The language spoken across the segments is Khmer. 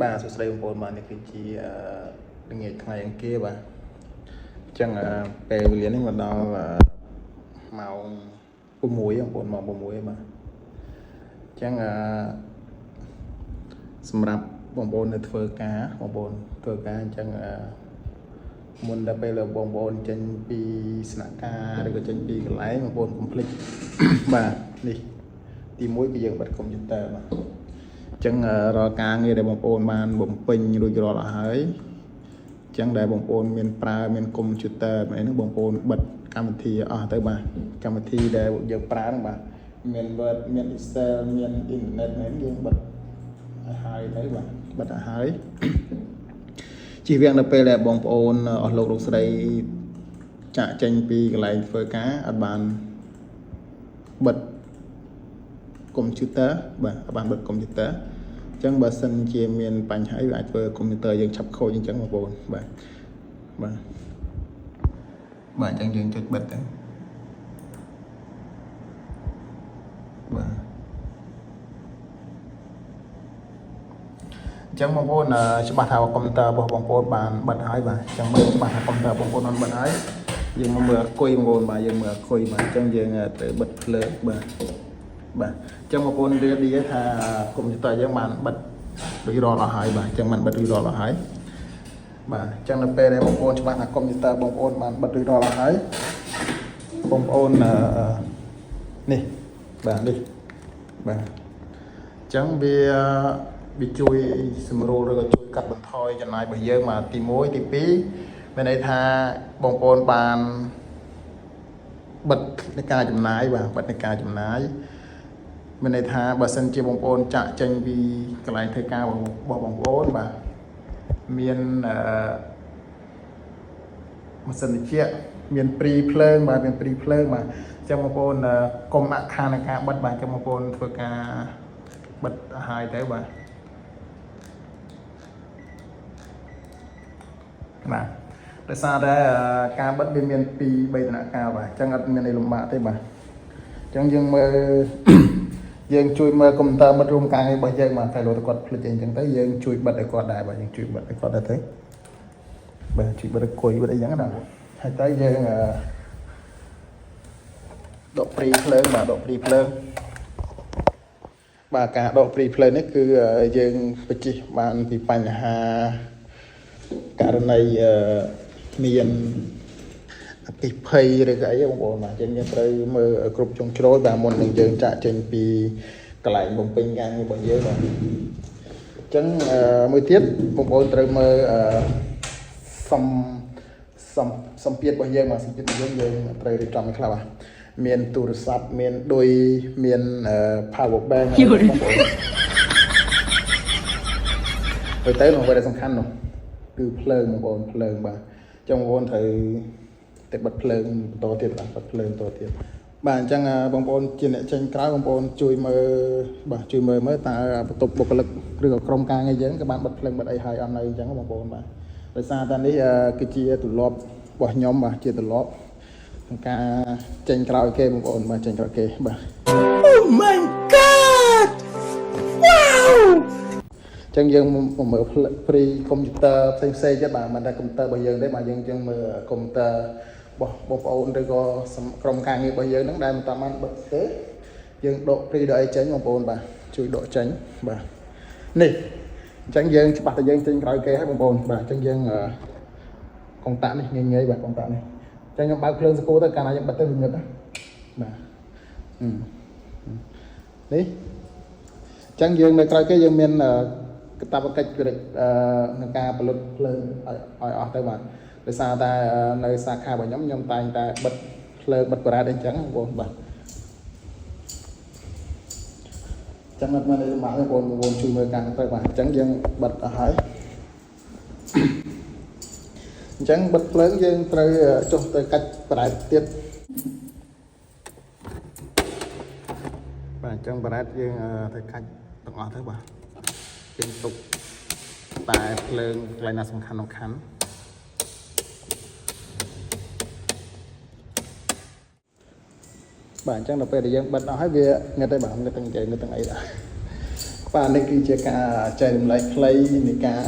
បាទសួស្តីបងប្អូនបាទនេះគឺជាល្ងាចថ្ងៃអង្គារបាទអញ្ចឹងពេលវេលានេះមកដល់ម៉ោង6បងប្អូនម៉ោង6បាទអញ្ចឹងសម្រាប់បងប្អូននៅធ្វើការបងប្អូនធ្វើការអញ្ចឹងមុនដល់ពេលបងប្អូនចេញពីស្នាក់ការឬក៏ចេញពីកន្លែងបងប្អូនកុំភ្លេច បាទនេះទី1គឺយើងបិទកុំព្យូទ័របាទ អញ្ចឹងរាល់ការងារដែលបងប្អូនបានបំពេញរួចរាល់អស់ហើយអញ្ចឹងដែលបងប្អូនមានប្រើមានកុំព្យូទ័រអីហ្នឹងបងប្អូនបិទកម្មវិធីអស់ទៅបាទកម្មវិធីដែលយើងប្រើហ្នឹងបាទមាន Word មាន Excel មាន Internet ហ្នឹងយើងបិទឲ្យហើយទៅបាទបិទឲ្យហើយ ជៀសវាងនៅពេលដែលបងប្អូនអស់លោកលោកស្រីចាក់ចេញពីកន្លែងធ្វើការអត់បានបិទ កុំព្យូទ័របាទអត់បានបិទកុំព្យូទ័រអញ្ចឹងបើសិនជាមានបញ្ហាអីវាអាចធ្វើកុំព្យូទ័រយើងឆាប់ខូចអញ្ចឹងបងប្អូនបាទបាទបាទអញ្ចឹងយើងចុចបិទទៅបាទអញ្ចឹងបងប្អូនច្បាស់ថាកុំព្យូទ័ររបស់បងប្អូនបានបិទហើយបាទអញ្ចឹងបើច្បាស់ថាកុំព្យូទ័របងប្អូនបានបិទហើយយើងមកមើលអាគុយបងប្អូនបាទយើងមើលអាគុយបាទអញ្ចឹងយើងត្រូវបិទភ្លើងបាទ បាទអញ្ចឹងបងប្អូនរៀបនិយាយថាកុំព្យូទ័រយើងបានបិទរួចរាល់អស់ហើយបាទអញ្ចឹងបានបិទរួចរាល់អស់ហើយបាទអញ្ចឹងនៅពេលដែលបងប្អូនច្បាស់ថាកុំព្យូទ័របងប្អូនបានបិទរួចរាល់អស់ហើយបងប្អូនអឺនេះបាទនេះបាទអញ្ចឹងវាវាជួយសម្រួលឬក៏ជួយកាត់បន្ថយចំណាយរបស់យើងបាទទី1ទី2មានន័យថាបងប្អូនបានបិទនៃការចំណាយបាទបិទនៃការចំណាយ មានន័យថាបើសិនជាបងប្អូនចាក់ចេញពីកន្លែងធ្វើការរបស់បងប្អូនបាទមានអឺម៉ាស៊ីនត្រជាក់មានព្រីភ្លើងបាទមានព្រីភ្លើងបាទអញ្ចឹងបងប្អូនកុំអខានในការបិទបាទអញ្ចឹងបងប្អូនធ្វើការបិទឲ្យហើយទៅបាទបាទដោយសារតែការបិទវាមាន2 3ដំណាក់កាលបាទអញ្ចឹងអត់មានអីលំបាកទេបាទអញ្ចឹងយើងមើល យើងជួយមើលកុំព្យូទ័រមិត្តរួមការងាររបស់យើងបាទតែលោកគាត់ភ្លេចអីអញ្ចឹងទៅយើងជួយបិទឲ្យគាត់ដែរបាទយើងជួយបិទឲ្យគាត់ដែរទៅបាទជួយបិទឲ្យគុយបិទអីចឹងណាហើយទៅយើងដកព្រីភ្លើងបាទដកព្រីភ្លើងបាទការដកព្រីភ្លើងនេះគឺយើងបញ្ជិះបានពីបញ្ហាករណីមាន អតិភ័យឬក៏អីបងប្អូនបាទអញ្ចឹងយើងត្រូវមើលឲ្យគ្រប់ជ្រុងជ្រោយបាទមុននឹងយើងចាក់ចេញពីកន្លែងបំពេញការងាររបស់យើងបាទអញ្ចឹងមួយទៀតបងប្អូនត្រូវមើលសំសំសម្ពាធរបស់យើងបាទសម្ពាធរបស់យើងយើងត្រូវរៀបចំឲ្យខ្លះបាទមានទូរស័ព្ទមានឌុយមាន power bank បងប្អូនទៅទៅនោះអ្វីដែលសំខាន់នោះគឺភ្លើងបងប្អូនភ្លើងបាទអញ្ចឹងបងប្អូនត្រូវ តែបិទភ្លើងបន្តទៀតបាទបិទភ្លើងបន្តទៀតបាទអញ្ចឹងបងប្អូនជាអ្នកចេញក្រៅបងប្អូនជួយមើលបាទជួយមើលមើលតើបន្ទប់បុគ្គលិកឬក៏ក្រុមការងារយើងក៏បានបិទភ្លើងបិទអីហើយអត់នៅអញ្ចឹងបងប្អូនបាទដោយសារតែនេះគឺជាទម្លាប់របស់ខ្ញុំបាទជាទម្លាប់ក្នុងការចេញក្រោយគេបងប្អូនបាទចេញក្រោយគេបាទ Oh my God! Wow! អញ្ចឹងយើងមកមើលព្រីកុំព្យូទ័រផ្សេងផ្សេងទៀតបាទមិនតែកុំព្យូទ័ររបស់យើងទេបាទយើងយើងមើលកុំព្យូទ័ររបស់បងប្អូនឬក៏ក្រុមការងាររបស់យើងហ្នឹងដែលមិនតាមបានបិទទេយើងដកព្រីដកអីចេញបងប្អូនបាទជួយដកចេញបាទនេះអញ្ចឹងយើងច្បាស់តែយើងចេញក្រោយគេហើយបងប្អូនបាទអញ្ចឹងយើងកុងតាក់នេះងាយងាយបាទកុងតាក់នេះអញ្ចឹងខ្ញុំបើកភ្លើងសកូទៅកាលណាយើងបិទទៅវាងឹតណាបាទនេះ អញ្ចឹងយើងនៅក្រោយគេយើងមានកាតព្វកិច្ចពិនិត្យក្នុងការផលិតភ្លើងឲ្យឲ្យអស់ទៅបាទដោយសារតែនៅសាខារបស់ខ្ញុំខ្ញុំតែងតែបិទភ្លើងបិទបារ៉ាតអីចឹងបងប្អូនបាទអញ្ចឹងអត់មានអីលំបាកទេបងប្អូនបងប្អូនជួយមើលការទៅបាទអញ្ចឹងយើងបិទអស់ហើយអញ្ចឹងបិទភ្លើងយើងត្រូវចុះទៅកាច់បារ៉ាតទៀតបាទអញ្ចឹងបារ៉ាតយើងត្រូវកាច់ទាំងអស់ទៅបាទយើងទុកតែភ្លើងកន្លែងណាសំខាន់សំខាន់បាទអញ្ចឹងដល់ពេលដែលយើងបិទអស់ហើយវាងឹតហើយបាទងឹតទាំងនិយាយងឹតទាំងអីដែរ បាទនេះគឺជាការចែករំលែកខ្លីនៃការ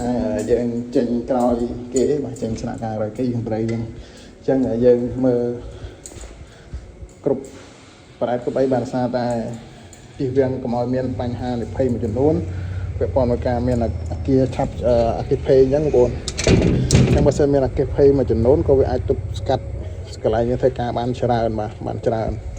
យើងចេញក្រោយគេបាទចេញស្នាក់ការក្រោយគេយើងត្រូវយើងអញ្ចឹងយើងមើលគ្រប់ប្រែតគ្រប់អីបាទសារតែជៀសវាងកុំឲ្យមានបញ្ហានិភ័យមួយចំនួនពាក់ព័ន្ធនឹងការមានអគារឆាប់អគ្គិភ័យអញ្ចឹងបងប្អូនអញ្ចឹងបើសិនមានអគ្គិភ័យមួយចំនួនក៏វាអាចទប់ស្កាត់កន្លែងយើងធ្វើការបានច្រើនបាទបានច្រើន។